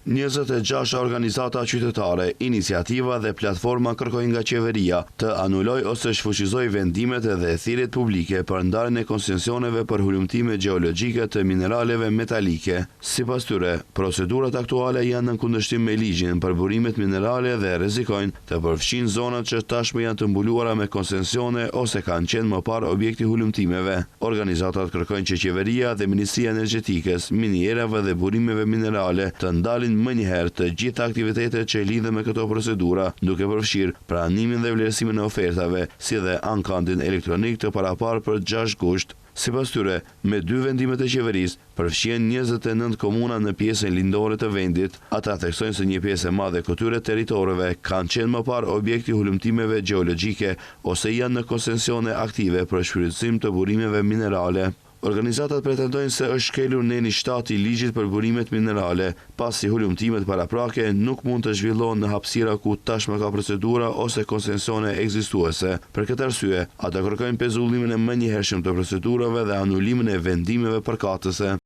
26 organizata qytetare, iniciativa dhe platforma kërkojnë nga qeveria të anulojë ose shfuqizojë vendimet dhe thirrjet publike për ndarjen e koncesioneve për hulumtime gjeologjike të mineraleve metalike. Sipas tyre, procedurat aktuale janë në kundërshtim me ligjin për burimet minerale dhe rrezikojnë të përfshijnë zonat që tashmë janë të mbuluara me koncesione ose kanë qenë më parë objekt i hulumtimeve. Organizatat kërkojnë që qeveria dhe Ministria e Energjetikës, Minierave dhe Burimeve Minerale të ndalin menjëherë të gjitha aktivitetet që lidhen me këto procedura, duke përfshirë pranimin dhe vlerësimin e ofertave, si dhe ankandin elektronik të paraparë për 6 gusht. Sipas tyre, me dy vendimet e qeverisë, përfshihen 29 komuna në pjesën lindore të vendit. Ata theksojnë se një pjesë e madhe e këtyre territoreve kanë qenë më parë objekt i hulumtimeve gjeologjike ose janë në koncesione aktive për shfrytëzim të burimeve minerale. Organizatat pretendojnë se është shkelur neni 7 i ligjit për burimet minerale, pasi hulumtimet paraprake nuk mund të zhvillohen në hapësira ku tashmë ka procedura ose koncesione ekzistuese. Për këtë arsye, ata kërkojnë pezullimin e menjëhershëm të procedurave dhe anulimin e vendimeve përkatëse.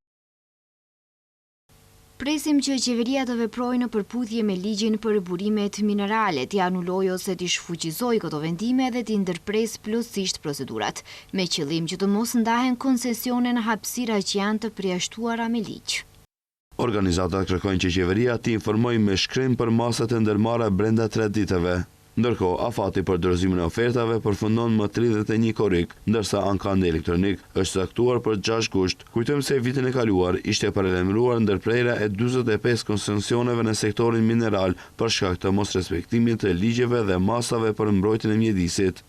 Presim që qeveria të veprojë në përputhje me ligjin për burimet minerale, t'i anulojë ose t'i shfuqizojë këto vendime dhe t'i ndërpresë plotësisht procedurat, me qëllim që të mos ndahen koncesione në hapësira që janë të përjashtuara me ligj. Organizatat kërkojnë që qeveria t'i informojë me shkrim për masat e ndërmarra brenda 3 ditëve. Ndërkohë, afati për dorëzimin e ofertave përfundon më 31 korrik, ndërsa ankandi elektronik është caktuar për 6 gusht. Kujtojmë se vitin e kaluar ishte paralajmëruar ndërprerja e 45 koncesioneve në sektorin mineral për shkak të mosrespektimit të ligjeve dhe masave për mbrojtjen e mjedisit.